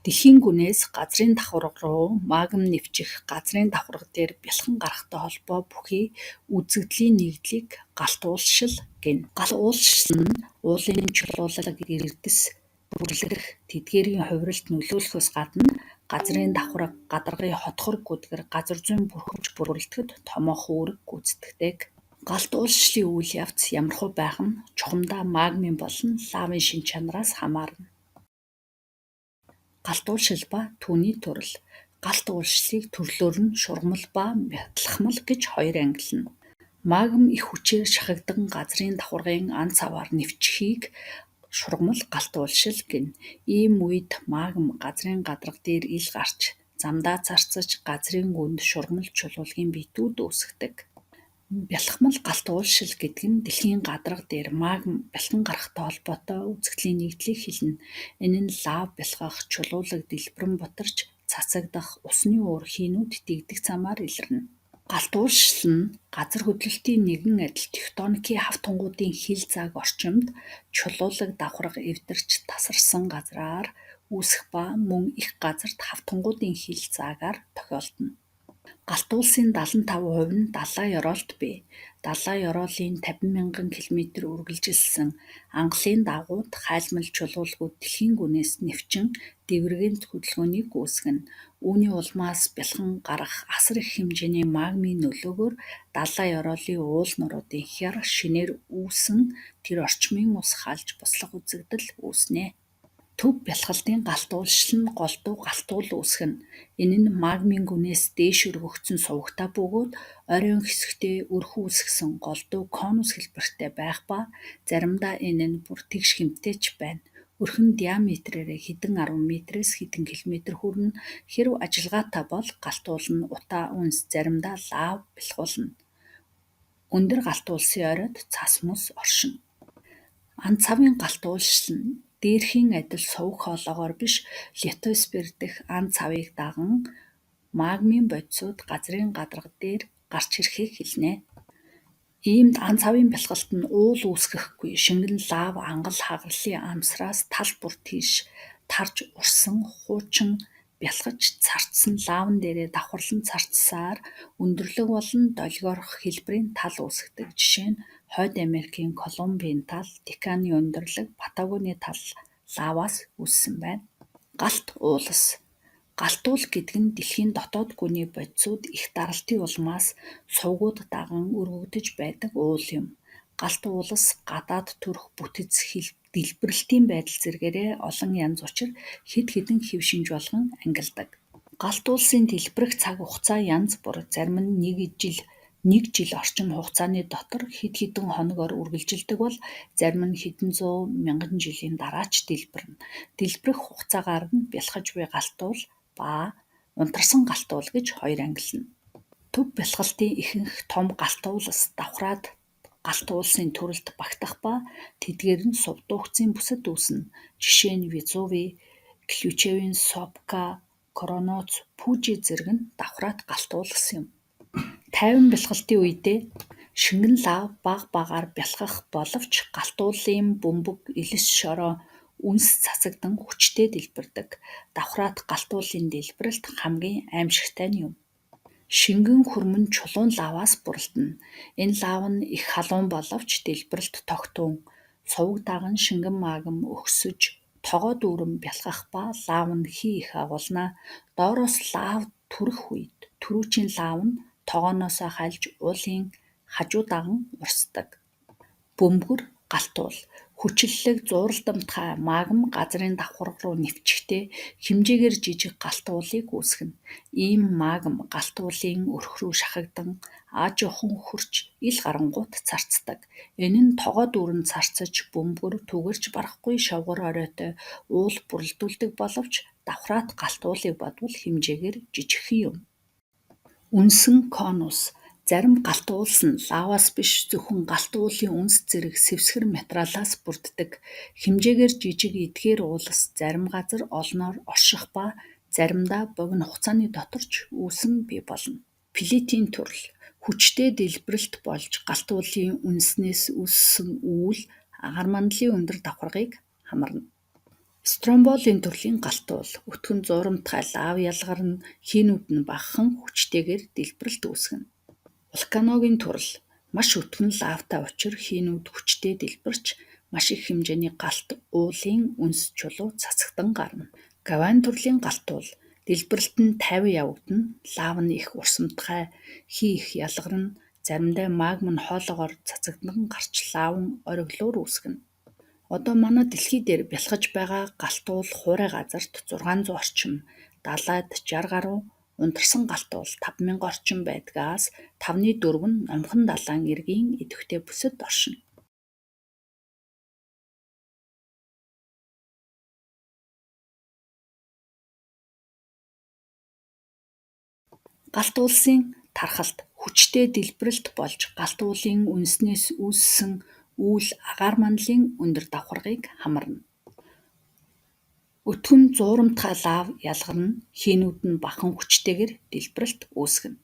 Дэлхийн гүнээс газрын давхарга руу магма нэвчих, газрын давхарга дээр бялхан гарахтай холбоо бүхий үзэгдлийн нэгдлийг галт уулшил гэнэ. Галт уулшил нь уулын чулуулаг, эрдэс бүрлэх, тэдгээрийн хувиралд нөлөөлөхөөс гадна газрын давхарга, гадаргын хотхор гүдгэр, газар зүйн бүрхөвч бүрэлдэхэд томоохон үүрэг гүйцэтгэдэг. Галт уулшлын үйл явц ямархуу байх нь чухамдаа магмын болон лавын шинж чанараас хамаарна. Галт уулшил ба түүний төрөл. Галт уулшлыг төрлөөр нь шургамал ба бялхмал гэж хоёр ангилна. Магма их хүчээр шахагдан газрын давхаргын ан цаваар нэвчхийг шургамал галт уулшил гэнэ. Ийм үед магма газрын гадарга дээр ил гарч, замдаа царцаж, газрын гүнд шургамал чулуулагийн биетүүд үүсгэдэг. Бялхмал галт уулшил гэдэг нь дэлхийн гадарга дээр магма бялхан гарахтай холбоотой үзэгдлийн нэгдлийг хэлнэ. Энэ нь лав бялхах, чулуулаг дэлбэрэн бутарч цацагдах, усны уур хийнүүд дэгдэх замаар илэрнэ. Галт уулшил нь газар хөдлөлтийн нэгэн адил тектоникийн хавтангуудын хил зайг орчимд чулуулаг давхарга эвдэрч тасарсан газраар үүсэх ба мөн эх газарт хавтангуудын хил зайгаар тохиолдоно. Галт уулсын 75% нь далай ёроолд бий. Далай ёроолын 50,000 километр үргэлжилсэн ангалын дагууд хайлмал чулуулагууд дэлхийн гүнээс нэвчин дэвэргээнт хөдөлгөөнийг үүсгэнэ. Үүний улмаас бялхан гарах асар их хэмжээний магмын нөлөөгөөр далай ёроолын уул нууруудын хяр шинээр үүсэн тэр орчмын ус халж буслах үзэгдэл үүснэ. Төв бялхалтын галт уулшил нь голдуу галт уул үүсгэнэ. Энэ нь магмын гүнээс дээш өргөгдсөн сувагтай бөгөөд оройн хэсэгтээ өрхөн үүсгэсэн голдуу конус хэлбэртэй байх ба заримдаа энэ нь бүр тэгш хэмтэй ч байна. Өрх нь диаметрээрээ хэдэн арван метрээс хэдэн километр хүрнэ. Хэрэв ажиллагаатай бол галт уул нь утаа үнс, заримдаа лав бялхуулна. Өндөр галт уулсын оройд цас мөс оршино. Ан цавын галт уулшил нь дээрхийн адил суваг хоолойгоор биш литосфер дэх ан цавыг даган магмын бодисууд газрын гадарга дээр гарч ирэхийг хэлнэ. Иймд ан цавын бялхалт нь уул үүсгэхгүй, шингэн лав ангал хагарлын амсраас тал бүр тийш тарж урсан хуучин бялхаж царцсан лаван дээрээ давхарлан царцсаар өндөрлөг болон долгиорох хэлбэрийн тал үүсгэдэг. Жишээ нь Хойд Америкийн Колумбийн тал, Деканы өндөрлөг, Патагоны тал лаваас үүссэн байна. Галт уулас. Галт уул гэдэг нь дэлхийн дотоод гүний бодисууд их даралтын улмаас сувгууд даган өргөгдөж байдаг уул юм. Галт уулас гадаад төрөх бүтэц, дэлбэрэлтийн байдал зэргээрээ олон янз учир хэд хэдэн хэв шинж болгон ангилдаг. Галт уулсын дэлбэрэх цаг хугацаа янз бүр, зарим нь нэг жил орчим хугацааны дотор хэд хэдэн хоногоор үргэлжилдэг бол зарим нь хэдэн зуун мянган жилийн дараа ч дэлбэрнэ. Дэлбэрэх хугацаагаар нь бялхаж буй галт уул ба унтарсан галт уул гэж хоёр ангилна. Төв бялхалтын ихэнх том галт уулас давхраад галт уулсын төрөлд багтах ба тэдгээр нь сувдуухцын бүсэд үүснэ. Жишээ нь Везувий, Ключевийн сопка, Кроноц, Фүжи зэрэг нь давхраат галт уулас юм. Тайван бялхалтын үедээ шингэн лав бага багаар бялхах боловч галт уулын бөмбөг, элс шороо үнс цацагдан хүчтэй дэлбэрдэг. Давхраат галт уулын дэлбэрэлт хамгийн аймшигтай нь юм. Шингэн хөрмөн чулуун лаваас бүрэлдэнэ. Энэ лав нь их халуун боловч дэлбэрэлт тогтун. Суваг даган шингэн магма өксөж, тогоо дүүрэн бялхах ба лав нь хий их агуулна. Доороос лав түрэх үед түрүүчийн лав нь тогооноосоо хальж уулын хажуу даган урсдаг. Бөмбөгөр галт уул. Хүчлэлэг зууралдамтгай магма газрын давхарга руу нэвчэхдээ хэмжээгээр жижиг галт уулыг үүсгэнэ. Ийм магма галт уулын өрх рүү шахагдан аажуухан хөрч ил гарангуут царцдаг. Энэ нь тогоо дүүрэн царцаж бөмбөгөр түүгээр ч барахгүй шовгор оройтой уул бүрэлдүүлдэг боловч давхраат галт уулыг бодвол хэмжээгээр жижигхэн юм. Үнсэн конус. Зарим галт уулс нь лаваас биш зөвхөн галт уулын үнс зэрэг сэвсгэр материалаас бүрддэг. Хэмжээгээр жижиг эдгээр уулас зарим газар олноор орших ба заримдаа богино хугацааны дотор ч үүсэн бий болно. Плитийн төрөл. Хүчтэй дэлбэрэлт болж галт уулын үнснээс үүссэн үүл агаар мандлын өндөр давхаргыг хамарна. Стромболийн төрлийн галт уул өтгөн зуурамтгай лав ялгарна, хийнүүд нь багахан хүчтэйгээр дэлбэрэлт үүсгэнэ. Вулканогийн төрөл маш өтгөн лавтай учир хийнүүд хүчтэй дэлбэрч маш их хэмжээний галт уулын үнс чулуу цацагдан гарна. Гавайн төрлийн галт уул дэлбэрэлт нь тайван явагдана, лав нь их урсамтгай, хий их ялгарна, заримдаа магма нь хоолойгоор цацагдан гарч лаван оргилуур үүсгэнэ. Одоо манай дэлхий дээр бялхаж байгаа галт уул хуурай газарт 600 орчим, далайд 60 гаруй, унтарсан галт уул 5000 орчим байдгаас 4/5 нь Номхон далайн эргийн идэвхтэй бүсэд оршино. Галт уулсын тархалт хүчтэй дэлбэрэлт болж галт уулын үнснээс үүссэн үүл агаар мандлын өндөр давхаргыг хамарна. Өтгөн зуурамтгай лав ялгарна, хийнүүд нь багахан хүчтэйгээр дэлбэрэлт үүсгэнэ.